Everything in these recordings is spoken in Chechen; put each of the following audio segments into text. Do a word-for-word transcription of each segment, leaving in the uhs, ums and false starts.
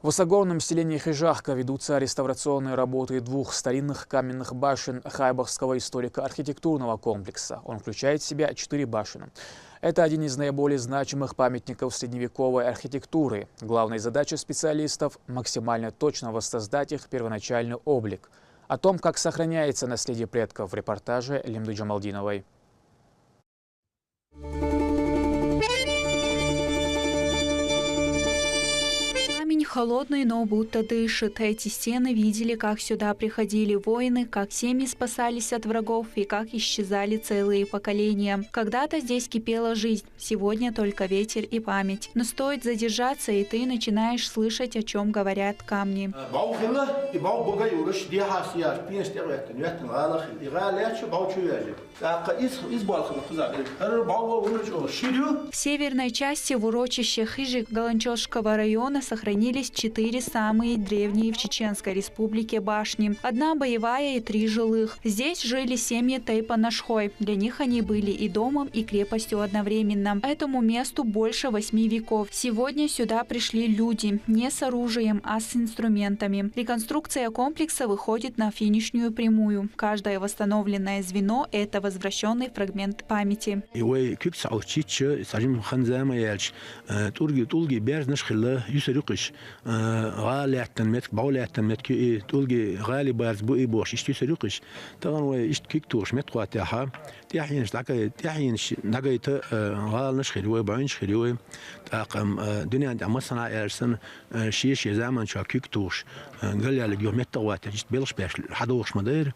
В высокогорном селении Хижахка ведутся реставрационные работы двух старинных каменных башен Хайбахского историко-архитектурного комплекса. Он включает в себя четыре башни. Это один из наиболее значимых памятников средневековой архитектуры. Главная задача специалистов — максимально точно воссоздать их первоначальный облик. О том, как сохраняется наследие предков, в репортаже Лимды Джамалдиновой. Камень холодный, но будто дышит. Эти стены видели, как сюда приходили воины, как семьи спасались от врагов и как исчезали целые поколения. Когда-то здесь кипела жизнь, сегодня только ветер и память. Но стоит задержаться, и ты начинаешь слышать, о чем говорят камни. Бау хилла, и бау бага юраш, дияхас яр, пинс тягветтен, веттен гала хил, и гала яча бау чу вяжет. ТӀаккха из, из балхана кхуза, э, хӀара баъ ва вуна чӀо ширю. В северной части, в урочище Хижик Галанчожского района, сохранились четыре самые древние в Чеченской Республике башни. Одна боевая и три жилых. Здесь жили семьи Тейпа Нашхой. Для них они были и домом, и крепостью одновременно. Этому месту больше восьми веков. Сегодня сюда пришли люди не с оружием, а с инструментами. Реконструкция комплекса выходит на финишную прямую. Каждое восстановленное звено — это возвращенный фрагмент памяти. И вай куьг ца Ӏочуйча, цхьа жима хан-зама яьлча, э, тӀулги, тӀулги баьрзнаш хилла, юсар юкъаш, э, гӀа лаьттан метка, бӀо лаьттан метка, и тӀулги гӀали барз бу и бохуш, иштта юсар юкъаш. Тахана вай иштта куьг тухуш меттахоттехьа, тӀаьхьенаш дӀагай-, тӀаьхьенаш дӀагайта, э, гӀаланаш хир ю вай, бӀоьнаш хир ю вай. ТӀаккха, м, э, дуьнен тӀехь массанхьа аьлча санна, э, шен-шен заман чохь куьг тухуш, э, галъяьллиг юха меттахоттехьа, иштта белхаш беш хьадогӀуш ма дайра.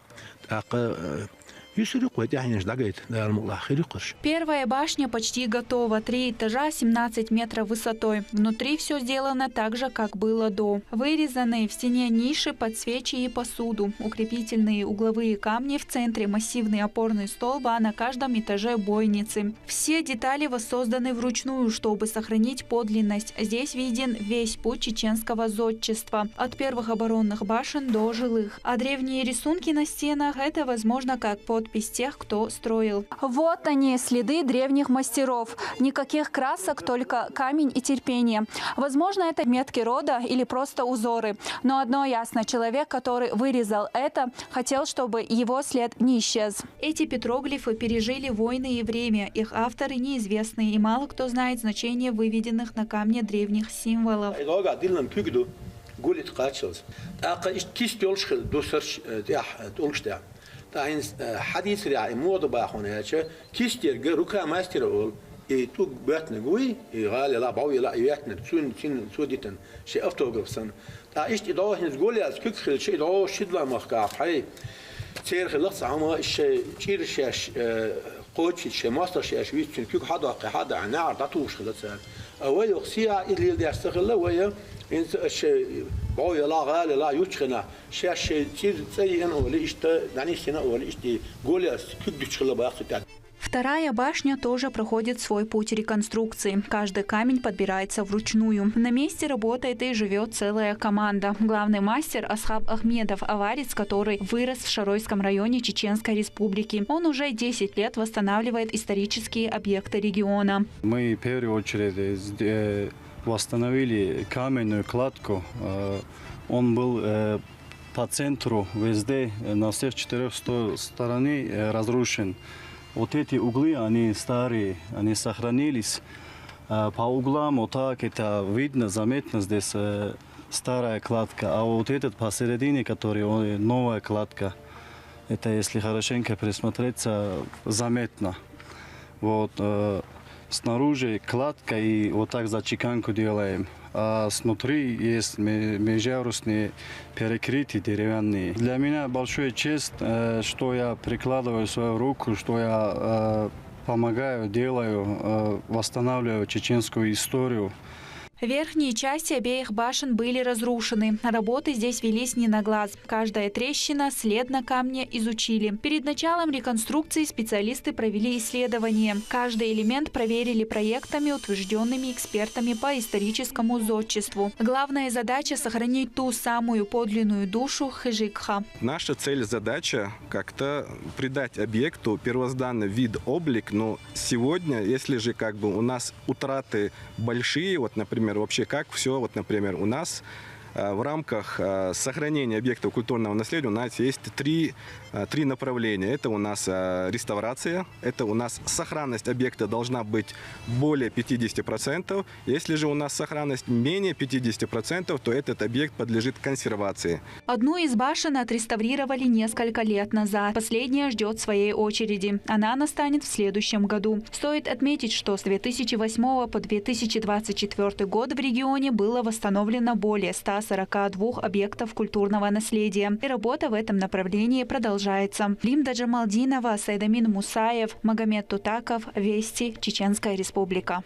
ТӀаккха, э, юсар юкъа вай тӀаьхьенаш дӀагайта, Дала мукъалахь, хир ю кхуьрш. Первая башня почти готова. Три этажа, семнадцать метров высотой. Внутри всё сделано так же, как было до. Вырезанные в стене ниши под свечи и посуду, укрепительные угловые камни, в центре массивный опорный столб, а на каждом этаже бойницы. Все детали воссозданы вручную, чтобы сохранить подлинность. Здесь виден весь путь чеченского зодчества, от первых оборонных башен до жилых. А древние рисунки на стенах — это, возможно, как подпись тех, кто строил. Вот они, следы древних мастеров. Никаких красок, только камень и терпение. Возможно, это метки рода или просто узоры. Но одно ясно: человек, который вырезал это, хотел, чтобы его след не исчез. Эти петроглифы пережили войны и время. Их авторы неизвестны, и мало кто знает значение выведенных на камне древних символов. Ай лога диллан куьг ду, гулит кхачалц. ТӀаккха иштта кист йолуш хила дусарш, э, тӀехь, э, тӀулгаш тӀехь. ТӀаккха хӀинца, э, хьадийцарехь и мода бахьана аьлча, кист ерга рука мастера олу, и тӀулг боьттинарг вуй, и гӀала ела, бӀов ела, и веттинарг цуьнан, цуьнан, цо дитина, шен автограф санна. ТӀаккха иштта и дӀо хӀинца гулъяьлча куьг хилча, и дӀо шидла махкахь, хьай, церан хилла цхьа хӀума, шайн чӀир шаьш, э, кхочуьйтуш, шайн мостагӀ шаьш вуьйцучун куьг хьадоккхий, хьада, неӀар дӀатухуш хилла цара. А вай юха сиа иза леладеш ца хилла, вай, хӀинца аша шайн бӀов ела, гӀала ела, юьтӀа хенахь, шаьш шайн цӀий цӀа йиъна олий, иштта дӀанисйина олий, иштта и гулъяьлча куьг дуьтуш хилла бах цу тӀехь. Вторая башня тоже проходит свой путь реконструкции. Каждый камень подбирается вручную. На месте работает и живёт целая команда. Главный мастер — Асхаб Ахмедов, аварец, который вырос в Шаройском районе Чеченской Республики. Он уже десять лет восстанавливает исторические объекты региона. Мы в первую очередь, э, восстановили каменную кладку. Э, он был, э, по центру везде, э, на всех четырёх сто-, стороны, э, разрушен. Вот эти углы, они старые, они сохранились. А по углам вот так это видно, заметно здесь, э, старая кладка. А вот этот посередине, который, он, э, новая кладка, это, если хорошенько присмотреться, заметно. Вот, э, снаружи кладка и вот так зачеканку делаем. А снутри есть ме-, межярусные перекрытия деревянные. Для меня большая честь, э, что я прикладываю свою руку, что я, э, помогаю, делаю, э, восстанавливаю чеченскую историю. Верхние части обеих башен были разрушены. Работы здесь велись не на глаз. Каждая трещина, след на камне изучили. Перед началом реконструкции специалисты провели исследование. Каждый элемент проверили проектами, утверждёнными экспертами по историческому зодчеству. Главная задача — сохранить ту самую подлинную душу Хижикха. Наша цель, задача — как-то придать объекту первозданный вид, облик. Но сегодня, если же как бы у нас утраты большие, вот, например, вообще как всё, вот, например, у нас Э, В рамках э, сохранения объектов культурного наследия у нас есть три, э, три направления. Это у нас э, реставрация, это у нас сохранность объекта должна быть более пятидесяти процентов. Если же у нас сохранность менее пятидесяти процентов, то этот объект подлежит консервации. Одну из башен отреставрировали несколько лет назад. Последняя ждет своей очереди. Она настанет в следующем году. Стоит отметить, что с две тысячи восьмого по две тысячи двадцать четвёртый год в регионе было восстановлено более ста сорока двух объектов культурного наследия. И работа в этом направлении продолжается. Лимда Джамалдинова, Сайдамин Мусаев, Магомед Тутаков, Вести, Чеченская Республика.